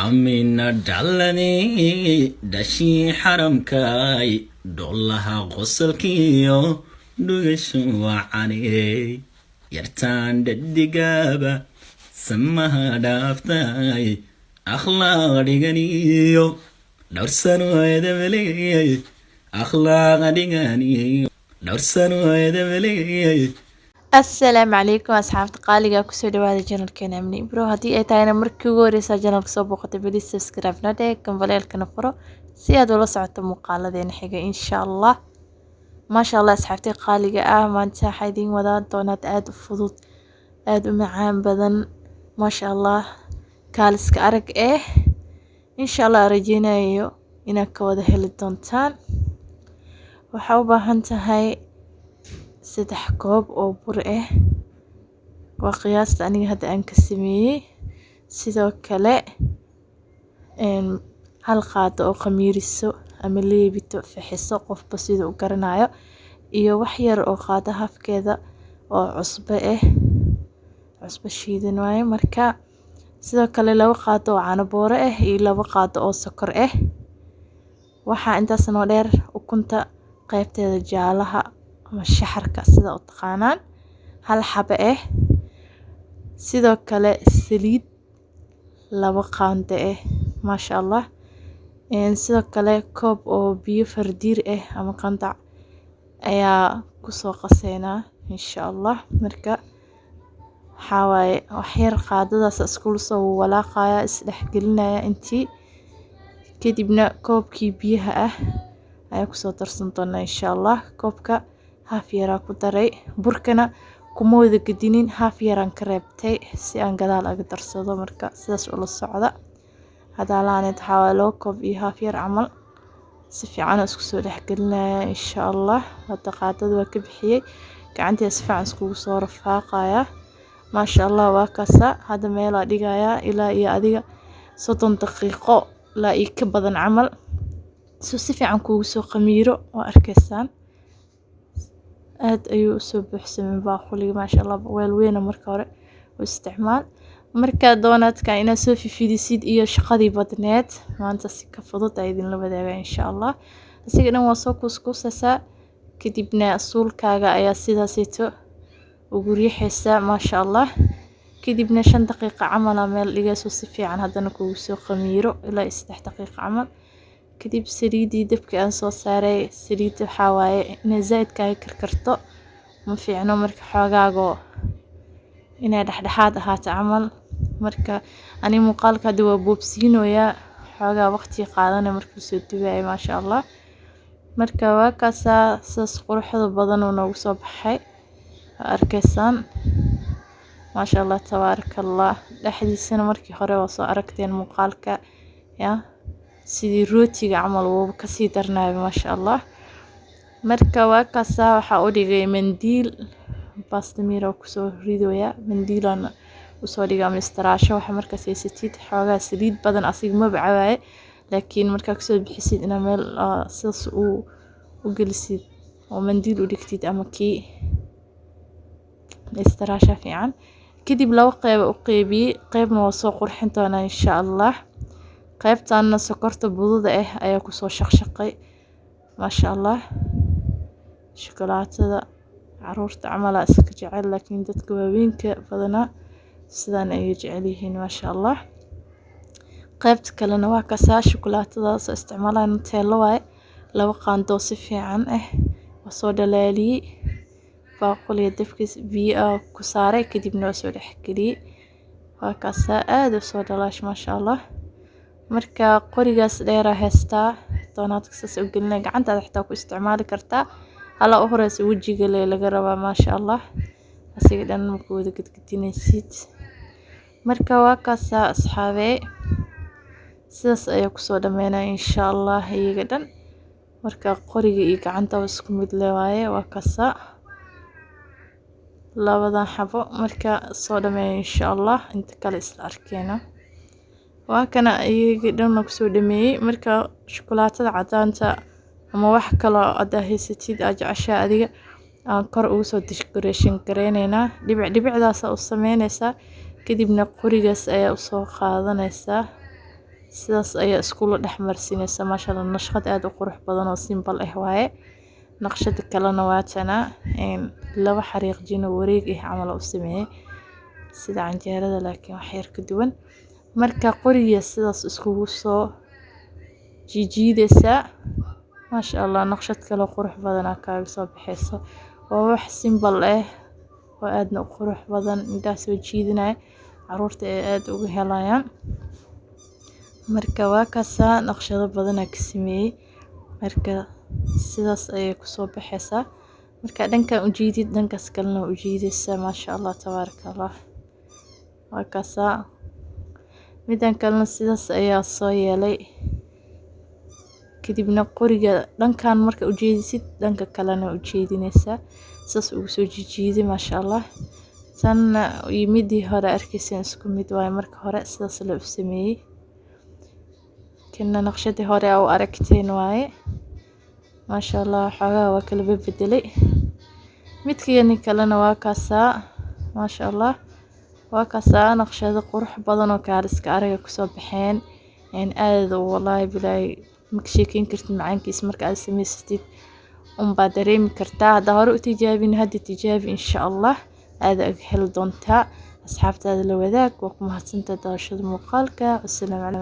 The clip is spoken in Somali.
Amina dhaladii dhashii xaramkaay, dhoolaha qosolkiyo dhugasho wacaney, yartaan dhadigaaba samaha dhaaftay, akhlaaq dhiganiyo dhowrsano edabeley, akhlaaq dhiganiyo dhowrsano edabeley. Asalaamu calaykum asxaabta qaaliga, kusoo dhawaada channelkeena Amni Ibro. Haddii ay tahayna markii ugu horeysa channelka soo booqatay, please subscribe na dheh, gambaleelkana furo si aad ula socoto muuqaaladeena xiga, insha Allah. Maasha Allah, asxaabta qaaliga ah, maanta waxaa idiin wadaa doonaad aada u fudud, aada u macaan badan, maasha Allah, kaaliska arag eh. Insha Allah rajeynayo inaad ka wada heli doontaan. Waxaa u baahan tahay 3 koob oo bur ah, waa qiyaasta aniga hadda aan ka sameeyey. Sidoo kale 1 qaado oo khamiiriso ama leebito, fixiso, qofba siduu u garanayo, iyo wax yar oo qaado hafkeeda oo cusbo ah, cusbo shiidan waaye. Marka sidoo kale 2 qaado oo caano booro ah iyo 2 qaado oo sokor ah. Waxaa intaas noo dheer ukunta qaybteeda jaalaha ama shaxarka, sida u taqaanaan, 1 xabo ah. Sidoo kale saliid 2 qaando ah, maasha Allah. Sidoo kale koob oo biyo fardiir ah ama qandac ayaa kusoo qaseynaa, insha Allah. Marka waxaa waaye waxyar qaadadaas iskula soo walaaqaya, isdhexgelinaya intii. Kadibna koobkii biyaha ah ayaa kusoo darsan doonaa, insha Allah. Koobka haaf yaraa ku daray, burkana kuma wada gedinin, haaf yaraan ka reebtay si aan gadaal aga darsado. Marka sidaas ula socda. Hadaa laaneed waxaa waaye 2 koob iyo haaf yar camal. Si fiican isku soo dhexgelinaya, insha Allah. Hadda qaadada waa ka bixiyey, gacanteeda si fiican iskugu soo rafaaqaya, maasha Allah. Waa kaasa, hadda meelaa dhigayaa ilaa iyo adiga 30 daqiiqo ilaa iyo ka badan camal, si fiican kuugu soo qamiiro. Waa arkaysaan, aad ayuu usoo buuxsamay baaquliga, maasha Allah. Weel weyna marka hore u isticmaal. Marka doonadka inaad soo fifidisid iyo shaqadii badneed, maanta si ka fudud aa idinla wadaagaa, insha Allah. Asiga dhan waa soo kuuskuusaysaa, kadibna suulkaaga ayaa sidaasito ugu riixaysaa, maasha Allah. Kadibna 5 daqiiqo camal aa meel dhigayso, si fiican haddana kugu soo qamiiro, ilaa iyo 3 daqiiqo camal. Kadib saliidii dabka aan soo saaray. Saliidda waxaa waaye inay zaaid kaaga karkarto ma fiicno, marka xoogaagoo inay dhexdhexaad ahaato camal. Marka ani muuqaalka hadda waa boobsiinoyaa, xoogaa waqti qaadanaya marka lasoo dubayo, maasha Allah. Marka waa kaasaa, sidaas quruxda badan uu noogu soo baxay, waa arkaysaan, maasha Allah, tabaaraka Allah. Dhexdiisana markii hore waa soo aragteen muuqaalka, ya sidii rootiga camal wuuba kasii darnayo, maasha Allah. Marka waa kaasaa, waxaa u dhigay mandiil bastamir oo kusoo ridoya, mandiilaan usoo dhigay ama istiraasho, waxa markaas haysatid. Xoogaa saliid badan asiga maba cawaaye, laakiin markaa kasoo bixisid inaa meel sidaas u gelisid oo mandiil u dhigtid ama kii istiraasha fiican. Kadib laba qeyb u qeybiyey, qeybna waa soo qurxin doonaa, insha Allah. Qeybtanna sokorta budada ah ayaa kusoo shaqshaqay, maasha Allah. Shukulaatada caruurta camalaa iska jecel, laakiin dadka waaweynka badanaa sidaan ayay jecel yihiin, maasha Allah. Qaybta kalena waa kasaa, shukuulaatadaas oo isticmaalaya Nutella waaye, 2 qaando si fiican ah waa soo dhalaaliyey. Baaquliga dabkiis biyo ah ku saaray, kadibna waa soo dhexgeliyey. Waa kaasaa, aad u soo dhalaash, maasha Allah. Marka qorigaas dheeraa haystaa, doonaadka saas u gelinaya, gacantaada xitaa ku isticmaali kartaa. Hala u horeysa wejiga lee laga rabaa, maasha Allah. Asiga dhan marka wada gadgadinaysid. Marka waa kaasaa, asxaabey, sidaas ayaa kusoo dhameynaya, insha Allah, iyaga dhan. Marka qoriga iyo gacanta isku mid le waaye. Waa kaasaa labadan xabo. Marka soo dhameeyo, insha Allah, inta kale isla arkeena. Waa kana, iyaga dhan kusoo dhameeyey. Marka shukulaatada cadaanta ama wax kaloo aad haysatid aad jeceshahay adiga aan kor ugu soo decoration gareyneynaa. Dhibic dhibicdaas u sameynaysaa, kadibna qorigaas ayaa usoo qaadanaysaa. Sidaas ayaa iskula dhex marsiinaysa. Maasha Allah, nashqad aad u qurux badan oo simple ah waaye. Naqshada kalena waa tana, laba xariiq jino wareeg ah camal u sameeyay sida canjeerada, laakiin wax yar ka duwan. Marka qoriga sidaas iskugu soo jiijiidaysaa, maasha Allah, naqshad kale qurux badan aa kaaga soo baxayso. Waa wax simple ah oo aadna u qurux badan, indhaha soo jiidanaya, caruurta ay aad uga helayaan. Marka waa kaasaa, naqshado badan aa ka sameeyay. Marka sidaas ayay kusoo baxaysaa. Marka dhankan u jiidid, dhankaas kalena u jiidaysaa. Maasha Allah, tabaaraka Allah, waa kaasaa. Midan kalena sidaas ayaa soo yeelay. Kadibna qoriga dhankan marka u jeedisid, dhanka kalena u jeedinaysaa, saas ugu soo jiijiiday. Maasha Allah, tanna iyo midii hore arkayseen isku mid waaye. Marka hore sidaas loo sameeyey. Kana naqshadii hore aa u aragteen waaye. Maasha Allah, xoogaa waa kala bedelay. Midkani kalena waa kaasaa. Maasha Allah, waa kaasaa, naqshado qurux badan oo kaaliska araga kusoo baxeen. Aad wallaahi bilaahi ma ka sheekeyn kartid macaankiisa. Marka aad samaysatid unbaa dareemi kartaa. Haddaa hore u tijaabin, hadda tijaabi, insha Allah aad aga heli doontaa. Asxaabtaada la wadaag. Waa ku mahadsantahay daawashada muuqaalka. Wassalaamu calaykum.